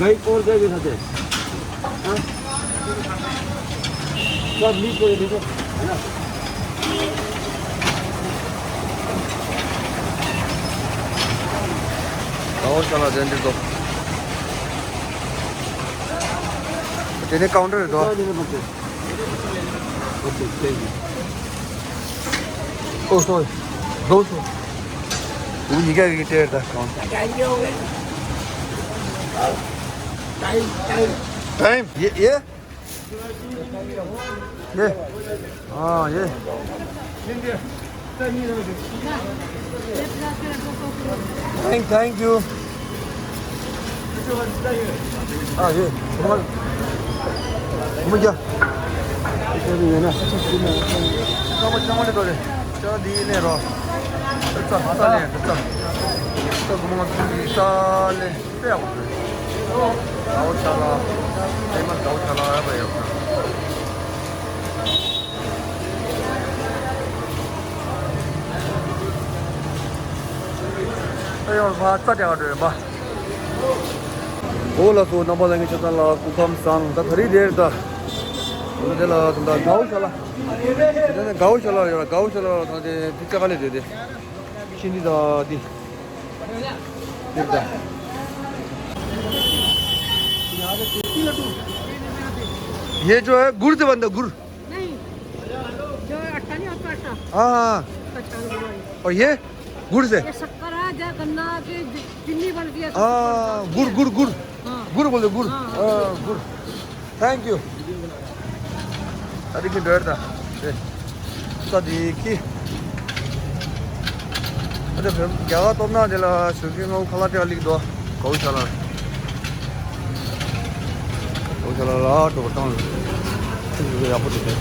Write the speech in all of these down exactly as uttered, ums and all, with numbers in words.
गाइस, और क्या भी खाते हैं? हाँ? सब मिक्स करके देखो, है ना? और चला देंगे तो। तेरे काउंटर है तो। क्या देना पड़ता है? OK, thank you. Oh, sorry. Those. Ubu yiga yiga ter da. Time, time. Time? Ye, ye? Ye. Ah, ye. Thank, thank you. Ah, ye. Come on. Come on, yeah. Come on, come on, come on. Chalo, di ne ro. Tsa, tsa le, tsa. Tsa, come on, tsa le. Pe ya. Dao chala. Pe ma dao chala ya ba ya. Ayo, ba, tsa de ba. ཨོ་ལགས་སོ། རྣམ་པ་ལྷན་རྒྱས་ཆ་ཚང་ལ་སྐུ་ཁམས་བཟང་། ད་ག་རེ་རེད་ད། འོ་དེ་ལ་ད་ད་དགའ་བོ་ཤ་ལ། དེ་ནས་དགའ་བོ་ཤ་ལ་ཡོད་ལ། དགའ་བོ་ཤ་ལ་ད་དེ་དེ་ཅ་ག་ལས་རེད་དེ། ཤིན་ཏི་ད་དེ། དེ་ད། ये जो है गुड़ से बनता है, गुड़। नहीं, जो आटा नहीं होता, आटा। हाँ, हाँ। अच्छा, गुड़ वाली। और ये गुड़ से? ये शक्कर है, जो गन्ना की चीनी बनती है, हाँ, गुड़, गुड़, गुड़। हाँ। गुड़ बोलते, गुड़। हाँ, हाँ, हाँ, गुड़। Thank you. ད་རིག་གི་འདོད་ད། ས་དེ་ཁི། ཨ་ད་བེམ་རྒྱ་གར་སྟོབས་ན་དེ་ལ་ཞུ་ཁི་ངོ་ཁ་ལ་དེ་ལ་ལིག་དོ། གའུ་ཤ་ལ། གའུ་ཤ་ལ་ལ་འགྲོ་བཏང་། ཁི་ཡག་པོ་དེ་དེ།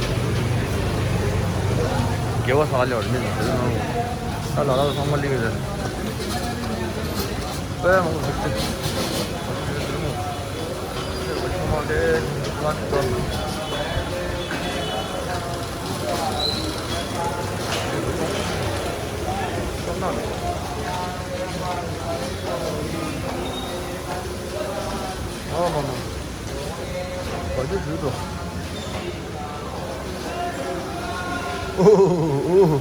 རྒྱལ་བ་ས་ལ་ལ་ནི་ད་ལ་ལ་ཚང་མ་ལིག་རེད། པའི་མང་པོ་ཞིག་ཨོ་ཧོ་ཧོ།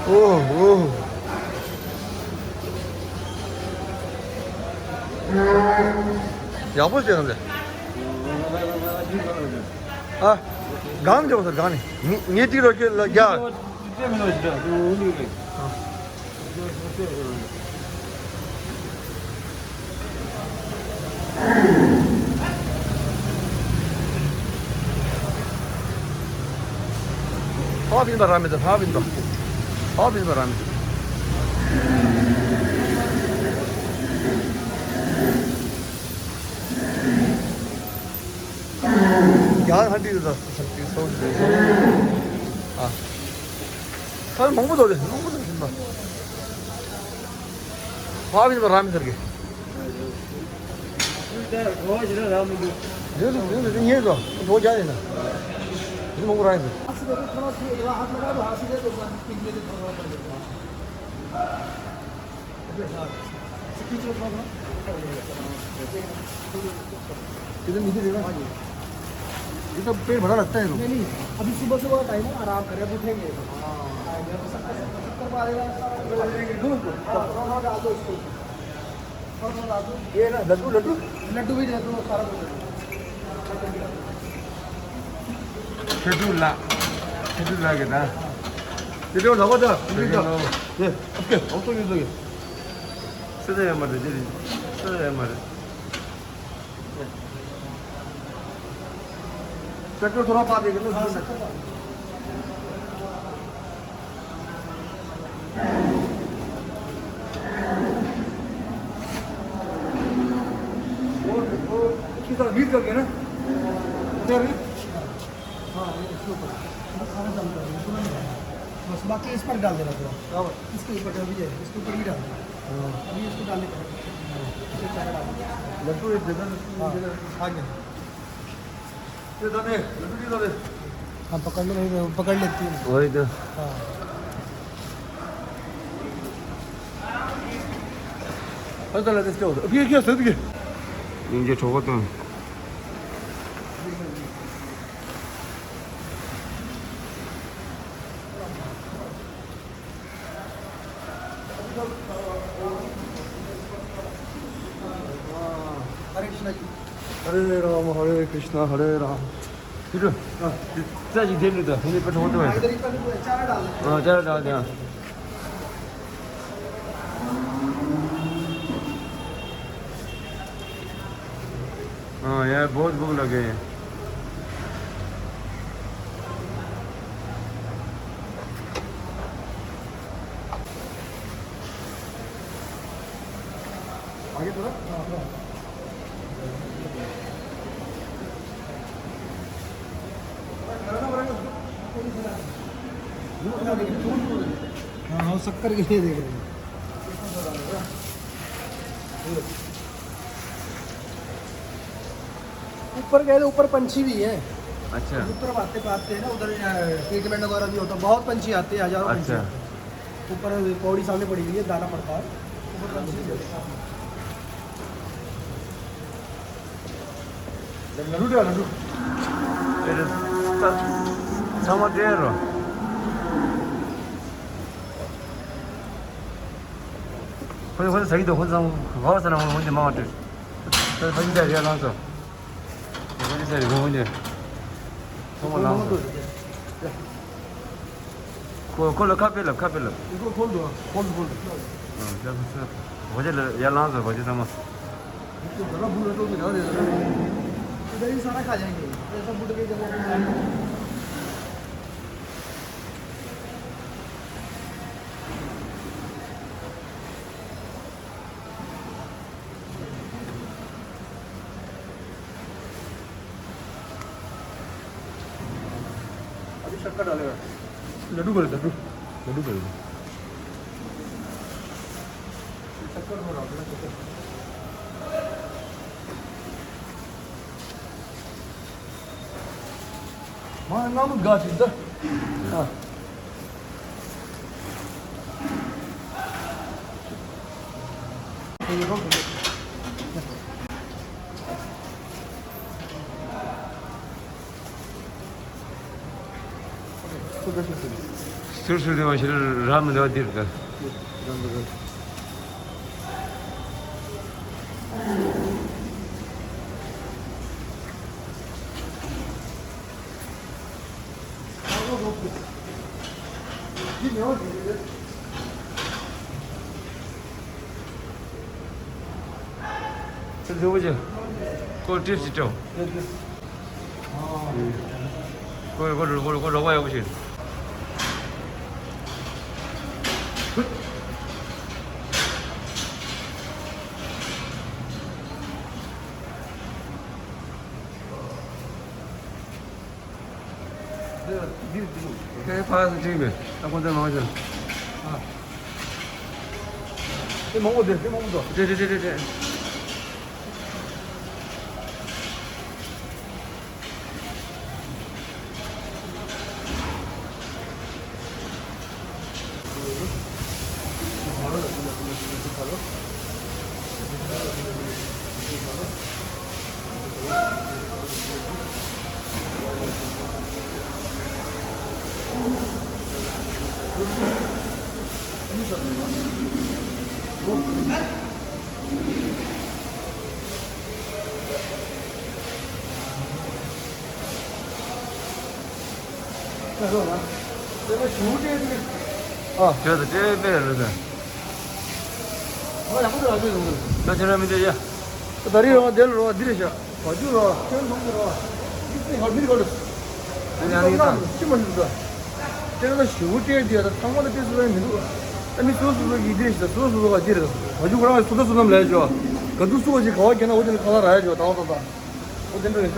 ཨོ་ཧོ་ཧོ། ཡག་པོ་བྱས་ཡོང་ཟེར། ཨ། གང་འཇོག་ཟེར་གང་ནས། ངས་ངས་ཅིག་རོགས་ཁྱེད་ལ་རྒྱག་ཧ་བིན་པ་ར་མེད་ད། ཧ་བིན་པ། ཧ་བིན་པ་ར་མེད་ད། ཡང་ཧ་འདི་ད་ས་ཆ་སོང་ཟེར། ཨ། ས་མང་པོ་འདུག་རེད། མང་པོ་འདུག་ཟིན་པ། ཧ་བིན་པ་ར་མེད་ཟེར་གི། རེད་རེད་རེད་རེད། ངས་ཟོ་ཐོ་རྒྱག་ཡིན་ན། འདི་མང་པོ་ར་ཡིན་ཟེར། किधर, इधर, इधर। ये तो पेट भरा लगता है। नहीं, नहीं, अभी सुबह सुबह टाइम है, आराम करें, अभी उठेंगे। हाँ। चक्कर मारेगा, सारा। हाँ, थोड़ा, थोड़ा डाल दो इसको। थोड़ा, थोड़ा डाल दो। ये ना, लड्डू, लड्डू? लड्डू भी दे दो, सारा कुछ दे दो। ཁྱེད་ཚོ་ལ། ཁྱེད་ཚོ་ལ་གི་ད། དེ་དེ་ལ་བ་ད། དེ་དེ་ལ་བ། དེ་ཨོ་ཀེ། ཨོ་ཏོ་ཡོད་དོ་ཡོད། སེ་ད་ཡ་མ་རེད། དེ་རེད། སེ་ད་ཡ་མ་རེད། ད་ཀྱོ་ཐོ་ར་པ་དེ་གི་ལོ་ཟེར་ན། ཁྱེད་ཚོ་མི་དགའ་གི་ན། དེ་རེད། हाँ, ये इसके ऊपर। बस बाकी इस पर डाल देना पूरा। हाँ भाई। इसके ऊपर जो भी है, इसके ऊपर भी डाल देना। हाँ। अभी इसको डालने का है। इसको सारा डाल देना। लड्डू एक जगह, हाँ। जगह। हाँ जी। ये दाने, लड्डू नहीं दाने। हम पकड़ लो, वही पकड़ लेती है। वही तो। हाँ। ཨ་ད་ལ་དེ་སྐྱོ། ཨ་ཕི་ཁྱོད་ཟེར་གི། སྙིང་རྗེ་གྲོགས་པོ་དང་། हरे कृष्णा जी। हरे राम, हरे कृष्णा, हरे राम। ཁྱེད་ཚོ། ཨ། རྩ་ཅིག་འདེབས་ནས་ད་ཧུ་ནི་པེ་ཁྲོ་དུ། ཨ། ཅ་ར་ད་ཡང་། हाँ यार, बहुत भूख लगे है। आगे थोड़ा। हाँ, हाँ। हाँ, हाँ, शक्कर के लिए देख रहे हैं। ऊपर गए तो ऊपर पंछी भी है। अच्छा। ऊपर भागते भागते हैं ना, उधर, अ, ट्रीटमेंट वगैरह भी होता है, बहुत पंछी आते हैं, हजारों पंछी अच्छा। आते हैं। ऊपर पौड़ी सामने पड़ी हुई है, दाना पड़ता है। ऊपर पंछी भी आते हैं। लड्डू क्या लड्डू? तेरे सामान दे रहा। ཁོ་ཚོ་ཁོ་ཚོ་ཟ་གི་འདུག་ཁོ་ཚོ་ཚང་མ་ཟ་ན་ཁོ་ཚོ་མང་བ་སྤྲོད། ཁོ་ཚོ་ཕ་གི་ཟ་རེད་ལངས་སོང་། ཁོ་ཚོ་ཟ་རེད་ཁོ་ཚོ་ཚང་མ་ལངས་སོང་། ཁོ་ཁོ་ལ་ཁ་ཕྱེ་ལབ་ཁ་ཕྱེ་ལབ། ཁོ་ཁོ་འདུག་ཁོ་འདུག་ཁོ་འདུག་ཨ་ཁ་ཕྱེ་ལབ། ཁོ་ཚོ་ལ་ཡར་ལངས་སོང་ཁོ་ཚོ་ཚང་མ། अभी शक्कर डालेगा। लड्डू कर दे, लड्डू। लड्डू कर दे। शक्कर हो रहा है, शक्कर। ང་ང་མི་དགའ་ཞིག་འདི། ཨ། ཟུར་ཟུར་དེ་བ་ཞིག་ར་མི་འདྲ་བ་འདིར་དགའ། ཁོ་ཀྲིབ་ཞིག་སྤྲོ། ཁོ་ཁོ་ཁོ་ཁོ་རོགས་པ་ཡག་པོ་ཞིག་འདི་འདི་འདི་ཁའི་ཕ་སི་ཁྲིག་མེད། ད་ཁོ་ཚོ་མང་ཆེ། ཨ། དེ་མང་པོ་འདི་དེ་མང་པོ་འདུག་དེ་དེ་དེ་དེ་དེ། ཨ། ཁྱོད་ཚོ་ཏྲེ་པེ་རེད་ཟེར། ད་ཁྱེད་རང་མི་འདྲ་ཡ། ད་རེས་རང་དེ་ལ་རོ་འདི་རེད་ཤག་བ་ཅུ་རོ། ཁྱོད་ནང་གི་རོ། འདི་ཚེ་ཧར་མི་རོ་ལ། འདི་ཡང་ནི་ད་ཅི་མ་འདུག་ད། དེ་ལ་ཞུ་ཏྲེ་འདི་ད་ཚང་མ་ལ་དཔེ་སུ་རེད་མི་འདུག་ད་མི་སོ་སོ་སོ་གི་འདི་རེད་ཤག་སོ་སོ་སོ་བ་འདི་རེད། བ་ཅུ་ཁོ་རང་སུ་ད་སུ་ནམ་ལས་ཤོག་ག་དུས་སུ་བ་ཅིག་ག་བ་གྱེན་ན་འོ་དེ་ལ་ཁ་ལ་ར་ཡ་ཤོག་ད་བ་ད་ད། ལགས་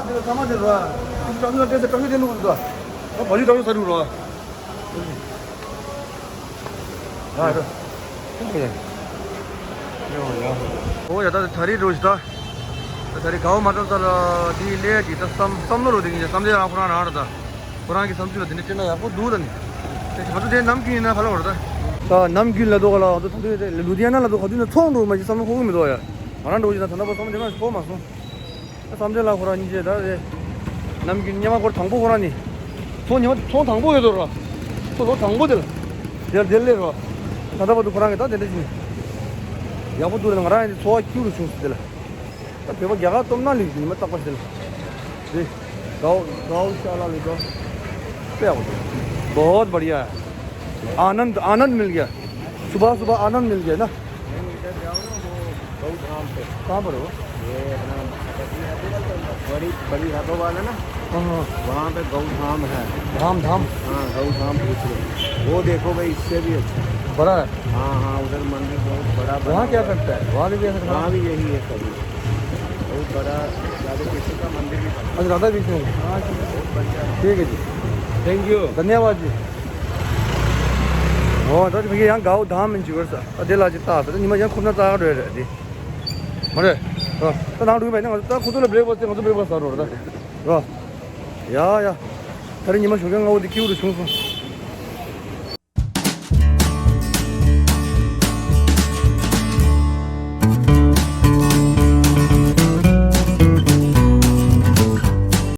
དེ་ཚང་མ་དེ་རོ། ཀྲང་ཀྲང་དེ་ཀྲང་དེ་ནུ་རོ། ད་བ་ལི་ཀྲང་ས་རུ་རོ། ཨོ་ཡ། ད་ད་རེས་འགྲོ་ཞིག་ད། ད་རེས་དགའ་བོ་མ་ཐོབ་ས་ལ་དེའི་ལས་ཀྱི་ད་བསམ་བསམ་བློ་རུ་དེ་ཉིད་བསམ་བློ་རང་ཁོ་རང་རང་རེད་ད། ཁོ་རང་གི་བསམ་ཚུལ་ལ་དེ་འདྲ་སྤྲད་ན་ཡག་པོ་འདུག་ད་ནི། དེ་ང་ཚོ་དེ་ནམ་རྒྱུན་ཡིན་ན་ཕ་ལ་བར་ད། ད་ནམ་རྒྱུན་ལ་དོ་ག་ལ་ང་ཚོ་ད་དུས་དེ་ལུ་དི་ཡ་ན་ལ་དོ་ག་དུས་ན་ཚོང་འགྲོ་མ་ཞིག་བསམ་བློ་ཁོ་གི་མི་འདུག་ཡ། ང་རང་འགྲོ་ཞིག་ད་ད་ལྟ་བར་བསམ་བློ་དེ་མ་ཞིག་གོ་མ་སོང་། བསམ་གཏན་ལགས་ཁོ་རང་གཉིས་ཆ་ད་རེད། ནམ་རྒྱུན་སྔོན་མ་སྐོར་དང་པོ་ཁོ་རང་ནི། ཚོང་ཉི་མ་ཚོང་དང་པོ་ཡོད་དོ་ར། ཁོ་ལོ་དང་པོ་དེ་ལ། དེར་དེར་ལས་རོ། ད་ལྟ་བར་དུ་ཁོ་རང་གིས་ད་དེ་འདྲ་ཞིག་ནི། ཡག་པོ་འདུག་ལ་ང་རང་ཡང་འཚོ་བ་སྐྱིད་རུ་བྱུང་སོང་དེ་ལ། ད་བོད་པ་རྒྱ་གར་སྟོབས་ན་ལིག་ཉི་མ་རྟག་པ་དེ་ལ། རེད། གའོ་གའོ་ཤ་ལ་ལི་གའོ། དཔེ་ཡག་པོ་འདུག། बहुत बढ़िया है। आनंद आनंद मिल गया। सुबह सुबह आनंद मिल गया ना। नहीं, इधर जाओ ना, वो गौ धाम पे। कहाँ पर है वो? ये अपना बड़ी, बड़ी हबो वाला ना, हाँ, हाँ। वहाँ पे गौ धाम है। धाम, धाम। हाँ, गौ धाम पूछ लो। वो देखो भाई, इससे भी अच्छा। बड़ा है। हाँ, हाँ, उधर मंदिर बहुत बड़ा बना हुआ है। वहाँ क्या करता है? वहाँ भी ऐसा वहाँ भी यही है सभी। बहुत बड़ा राधा कृष्ण का मंदिर भी बना है। अच्छा, राधा कृष्ण है। हाँ जी। बहुत बढ़िया। ठीक है जी। Thank you। धन्यवाद जी। ཨོ་ད་ཕ་གི་ཡང་གའོ་དྷམ་ཡིན་ཅི་བར་ས། ཨ་དེ་ལ་ཅི་ལྟ་ས་ཉི་མ་ཡང་ཁོབ་ན་ཙག་རོལ་རེད་དེ། མ་རེད། ཨ་ད་ནང་འགྲོ་གི་མེད་ན་ང་ཚོ་ད་ཁོ་ཚོ་ལ་བྷེ་རེག་ཕ་སི་ཡང་ང་ཚོ་བྷེ་རེག་ཕ་སི་ཟ་རོགས་རེད་ད། རོ། ཡ་ཡ། ད་རེས་ཉི་མ་ཞོགས་ཀྱང་སྔ་བོ་དེ་སྐྱིད་པོ་རུ་བྱུང་སོང་།